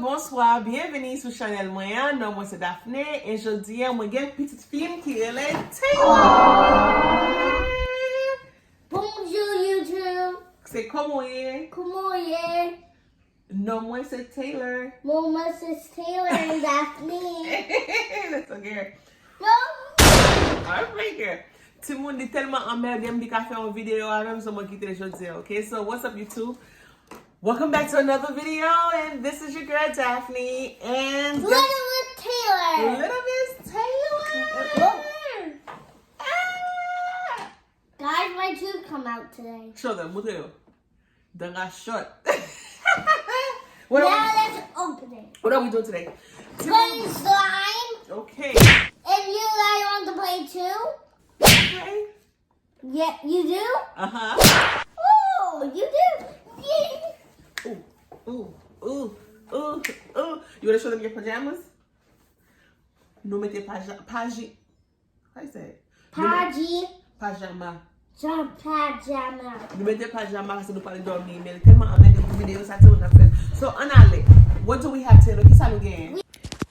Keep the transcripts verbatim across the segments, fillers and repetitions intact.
Bonswa, byenveni sou chanèl mwen an. Non mwen se Daphné, e jodi a mwen gen pitit fi m ki rele Taylor. Bonjou YouTube. Se kòman w ye? Kòman w ye? Non mwen se Taylor. Mon mwen se Taylor and Daphné. That's so good. Non. Alright, girl. Timoun, li tèlman anmède m, li ka fè yon videyo avè m, so mwen kite l jodi a, okay? So, what's up, YouTube? Welcome back to another video, and this is your girl Daphné, and Little Miss Taylor. Little Miss Taylor. Ah! Guys, my tooth come out today. Show them, moutre yo. Danga shot. Now let's open it. What are we doing today? Playing slime. Okay. If you guys want to play too, Okay. Yeah, you do? Uh-huh. Oh, you do? Yeah. Ooh, ooh, ooh, ooh, ooh. You wanna show them your pajamas? Nou mete paja, paji, how you say it? Nou met- Paji. Pajama. Jam pajama. Nou mete pajama paske nou pral dòmi, men li tèlman anmède pou videyo sa, timoun, n ap fè l. So, ann ale. What do we have, Taylor? Kisa nou genyen?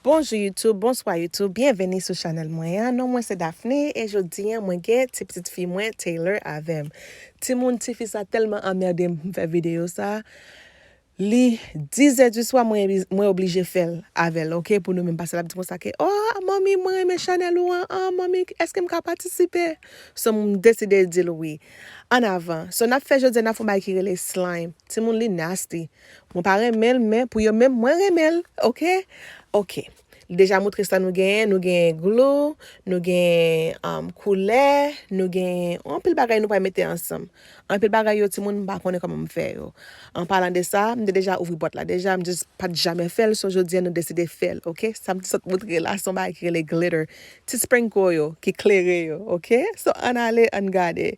Bonjou YouTube, bonswa YouTube, byenveni sou chanèl mwen an. Non mwen se Daphné, e jodi a mwen gen ti pitit fi mwen Taylor avè m. Timoun, tifi sa tèlman anmède m pou m fè videyo sa. Li dizè di swa mwen, mwen oblije fè l avè l, okay, pou nou menm, paske l ap di konsa ke, oh manmi, mwen renmen chanèl ou an, oh manmi, èske m ka patisipe? So m deside di l wi. Ann avan. So n ap fè jodi a, n ap fè yon bagay ki rele slime. Timoun, li nasty. Mwen pa renmen l, men pou yo menm, mwen renmen l. Okay? Okay. Li deja moutre sa nou genyen. Nou genyen glou, nou genyen um, koulè, nou genyen anpil bagay nou pral mete ansanm. Anpil bagay yo, timoun, m pa konnen kòman m fè yo. An palan de sa, m te deja ouvri bwat la deja, m just pa t jamè fè l, so jodi a nou deside fè l, okay? Sa m te sot moutre la, se yon bagay ki rele glitter. Ti sprinkle yo, ki klere yo, okay? So, ann ale, ann gade.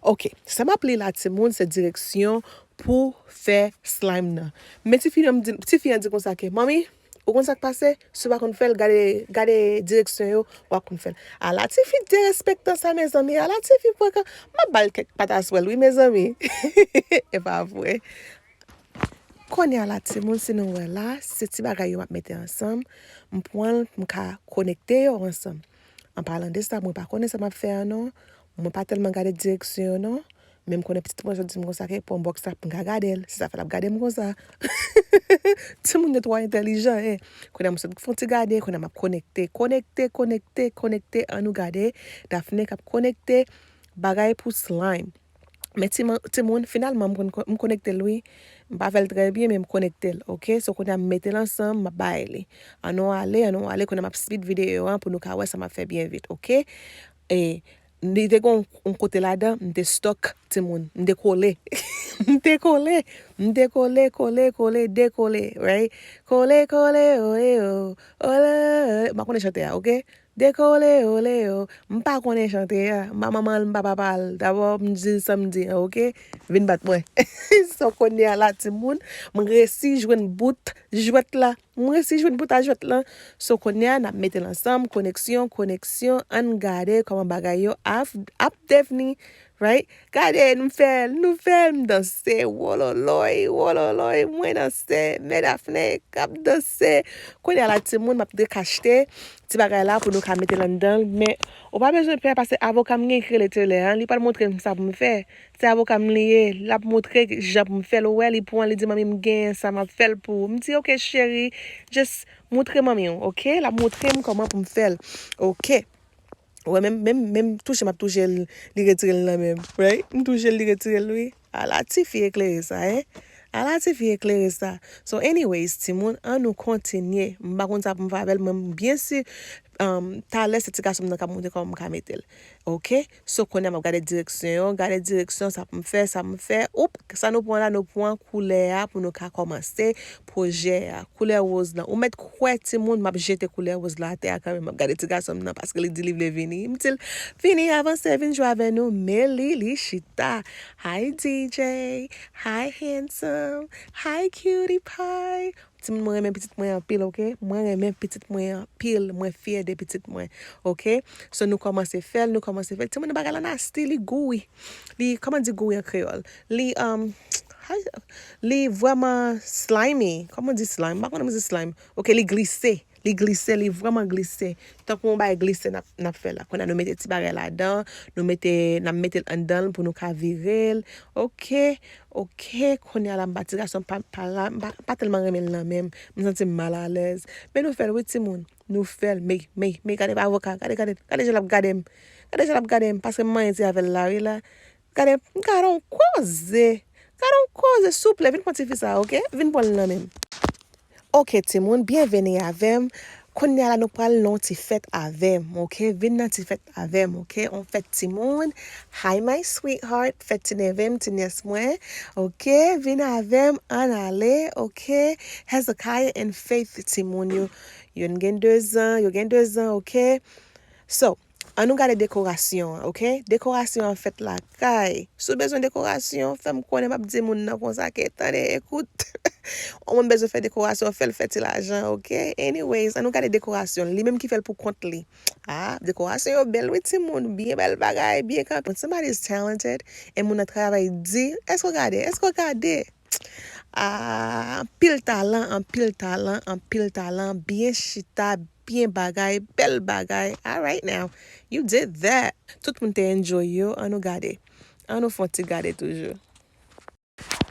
Okay, sa m ap li la, timoun, se direksyon pou fè slime nan. Men tifi an di, tifi an di konsa ke, manmi, ou konn sa k pase? Si w pa konn fè l, gade, gade direksyon yo, w ap konn fè l. Ala tifi derespektan sa, mezanmi. Ala tifi frekan. M ap ba l kèk pataswèl, wi, mezanmi. E pa vre. Kounye a la, timoun, si nou wè la, se ti bagay yo m ap mete ansanm. M pran l, m ka konekte yo ansanm. An palan de sa, mwen pa konnen sa m ap fè a non. Mwen pa tèlman gade direksyon yo non. Men m konnen pitit mwen sot di m konsa ke pran bòks la pou m ka gade l. Se sa fè l ap gade m konsa. Timoun yo twò entèlijan, eh. Kounye a m sot fè yon ti gade, kounye a m ap konekte, konekte, konekte, konekte, ann nou gade. Daphné k ap konekte bagay pou slime. Men timoun, finalman, m konn, m konekte l wi. M pa fè l trè byen, men m konekte l, okay? So, kounye a m mete l ansanm, m ap bay li. Ann nou ale, ann nou ale, kounye a m ap speed videyo an pou nou ka wè sa m ap fè byen vit, okay? E, li te gen yon kote ladan, m te stuck, timoun. M te kole. M te kole. M te kole, kole, kole, dekole, right? Kole, kole, oye, o, ole, ole. M pa konnen chante a, okay? Dekole, ole, o. M pa konnen chante a. M pa manman l, m pa papa l. Dabò, m di sa m di an, okay? Vin bat mwen. So, kounye a la, timoun, m resi jwenn bout jwèt la. M resi jwenn bout a jwèt lan. So, kounye a, n ap mete l ansanm. Koneksyon, koneksyon. Ann gade kòman bagay yo ap, ap devni. Right? Gade, nou fè l, nou fè l. M danse. Wololoy, wololoy. Mwen danse. Men Daphné k ap danse. Kounye a la, timoun, m ap dekachte ti bagay la pou nou ka mete l anndan l. Men, ou pa bezwen pè, paske avoka m gen ki rele Taylor an. Li pral montre m sa pou m fè. Se avoka m li ye, l ap montre jan pou m fè l. Ou wè, li pran, li di, manmi, m genyen sa, m ap fè l pou ou. M di, oke, cheri, just montre manmi w, oke? L ap montre m kòman pou m fè l, oke? Ou wè, menm, menm, menm touche m ap touche l, li retire l nan men m, right? M touche l, li retire l, wi. Ala tifi eklere sa, en? Ala tifi eklere sa. So, anyways, timoun, ann nou kontinye. M pa konn sa pou m fè avè l, men m byen si, um, talè se ti gason m nan k ap montre kòman m ka mete l. Oke? So, kounye a m ap gade direksyon yo, gade direksyon, sa pou m fè, sa pou m fè. Oup, sa nou pran la, nou pran koulè a pou nou ka kòmanse pwojè a. Koulè woz lan. Ou mèt kwè, timoun, m ap jete koulè woz la atè a kanmenm. M ap gade ti gason m nan, paske li di li vle vini. M di l, vini, avanse, vin jwe avè nou. Men li, li chita. Hi, D J. Hi, handsome. Hi, cutie pie. Timoun, mwen renmen pitit mwen anpil, oke? Mwen renmen pitit mwen anpil. Mwen fyè de pitit mwen, oke? So, nou kòmanse fè l, nou kòmanse fè l. Timoun, bagay la nasty, li gou, wi. Li, kòman di gou, wi, an kreyòl? Li, um, Li vrèman slimy. Kòman di slime? M pa konnen si slime. Ok, li glise. Li glise, li vrèman glise. Tankou yon bagay glise n ap, n ap fè la. Kounye a nou mete ti bagay ladan, nou mete, n ap mete l anndan l pou nou ka vire l. Ok, ok, kounye a la m pa ti gason pa, pa la, m pa, pa tèlman renmen l nan men m. M santi m mal alèz. Men nou fè l wi timoun. Nou fè l. Men, men, men gade avoka. Gade, gade, gade jan l ap gade m. Gade jan l ap gade m. Paske m manyen ti avè l la wi la. Gade, gade yon koze. Gade yon koze, souple, vin pran tifi sa, ok? Vin pran l nan men m. Ok, timoun, byenveni avè m. Kounye a la, nou pral nan yon ti fèt avè m, ok? Vin nan ti fèt avè m, ok? On fèt timoun. Hi, my sweetheart. Fèt ti neve m, ti nyès mwen. Ok? Vin avè m, ann ale, ok? Hezekiah and Faith, timoun yo. Youn gen de zan, yo gen de zan, ok? So, ann nou gade dekorasyon an, ok? Dekorasyon an fèt lakay. Si w bezwen dekorasyon, fè m konnen, m ap di moun nan konsa ke, tande, ekout. Yon moun bezwen fè dekorasyon, fè l fè ti lajan, ok? Anyways, ann nou gade dekorasyon. Li menm ki fè l pou kont li. Ah, dekorasyon yo bèl wi timoun, byen bèl bagay, byen kanpe. When somebody is talented, e moun nan travay di, èske w gade? Èske w gade? Ah, anpil talan, anpil talan, anpil talan, byen chita, byen bagay, bèl bagay. All right now, you did that. Tout moun te enjoy yo, ann nou gade. Ann nou fè yon ti gade toujou.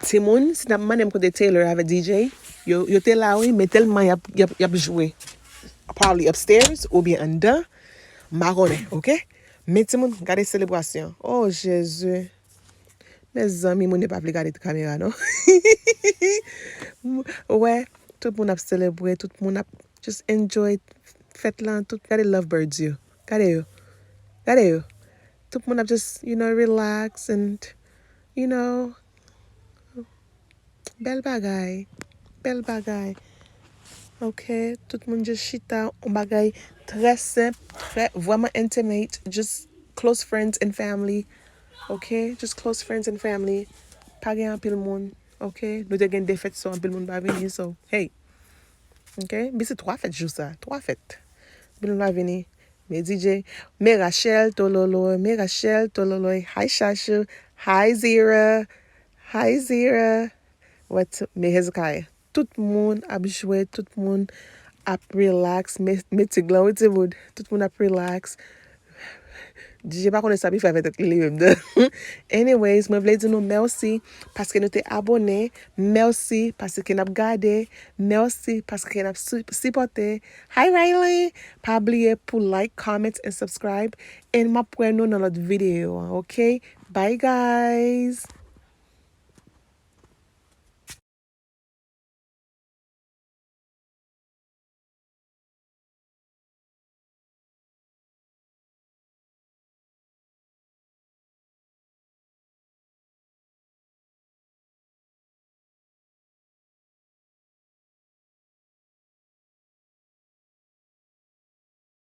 Timoun, si n ap mande m kote Taylor avèk D J, yo, yo te la wi, men tèlman y ap, y ap, y ap jwe. Probably upstairs oubyen anndan, m pa konnen, ok? Men timoun, gade selebrasyon. Oh, Jezi. Mezanmi, moun yo pa vle gade kamera, non. Ou wè, tout moun ap selebre, tout moun ap just enjoy fèt lan, tout, gade lovebirds yo. Gade yo. Gade yo. Tout moun ap just, you know, relax and, you know, bèl bagay. Bèl bagay. Ok, tout moun just chita, yon bagay trè senp, trè, vrèman intimate, just close friends and family. Ok, just close friends and family. Pa gen anpil moun, ok? Nou te gen de fèt, so anpil moun pa vini, so, hey. Ok, men se twa fèt jou sa, twa fèt. Anpil moun pa vini. Men D J, men Rachel Tololo, men Rachel Tololo, hi Chachou, hi Zira, hi Zira. Wè, men Hezekiah. Tout moun ap jwe, tout moun ap relax. Men, men tig lan wi timoun. Tout moun ap relax. D J pa konnen sa pou fè avèk tèt li li menm non. Anyways, mwen vle di nou mèsi paske nou te abone, mèsi paske n ap gade, mèsi paske n ap si-, sipòte. Hi Riley! Pa bliye pou like, comment and subscribe. And m ap wè nou nan lòt videyo an, ok? Bye guys!